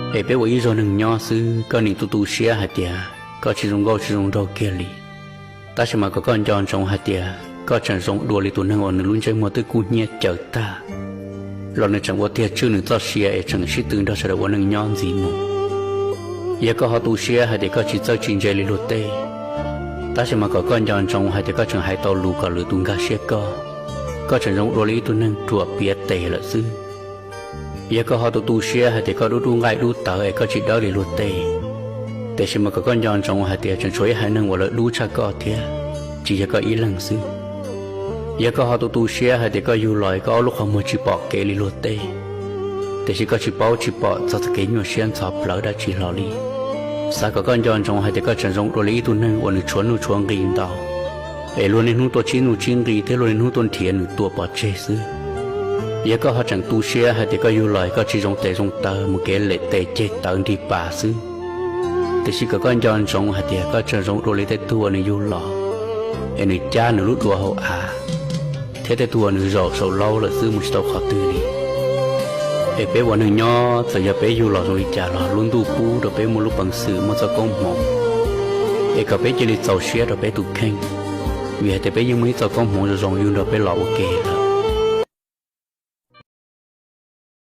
Es peb ua ib zaug neeg nyob xwb koj nim tu tu siab hais tias koj tsis zoo nkauj tsis zoo nraug kiag li. Tab sis mas kom koj nco ntsoov hais tias koj tseem zoo dua li tus neeg uas nws lub ntsej muag twb kub hnyiab caws tag los nws tseem ua tiag tswj nws txoj sia es tseem sib tw nrog sawv daws ua neej nyob ntxiv mus. Yog koj ho tu siab hais tias koj tsis txawj tsis ntse li luag tej, tab sis mas kom koj nco ntsoov hais tias koj tseem hais tau lus kom lwm tus nkag siab koj, koj tseem zoo dua li ib tug neeg ruam piav tes lawm xwb. Yog koj ho tu tu siab hais tias koj dub dub nqaij dub tawv es koj tsis dawb li luag tej, tiam sis mas kom koj nco ntsoov hais tias tseem tshuav ib haiv neeg uas lawv dub tshaj koj thiab, tsis yog koj ib leeg xwb. Yog koj ho tu tu siab hais tias koj yug los es koj ob lub qhov muag tsis pom kev li luag tej, tiam sis koj tsis paub tsis pom txog txoj kev nyuaj siab ntxhov plawv dab tsi hlo li. Xav kom koj nco ntsoov hais tias koj tseem zoo dua li ib tug neeg uas nws tshuav nuj tshuav nqi ntau, es luag niaj hnub tuaj tsib nuj tsib nqi thiab luag niaj hnub tuaj nrhiav nws tua pov tseg xwb. Yog koj ho tseem tu siab hais tias koj yug los es koj tsis zoo tes zoo taw mus kev lem tes ceg tawv nrig pas xwb, tiam sis kom koj nco ntsoov hais tias koj tseem zoo dua li tej tug uas nws yug los es nws cab nws lub duav hauv av, thiab tej tug uas nws zaum saum laub lawm xwb mus tsis tau qhov twg li. Es peb ua neeg nyob txawm yog peb yug los zoo li cas los lub ntuj pub rau peb muaj lub peev xwm muaj txoj koob hmoov, es kom peb cia li txaus siab rau peb tus kheej, vim hais tias peb yeej muaj ib txoj koob hmoov zoo zoo yug nrog peb los ua ke lawm.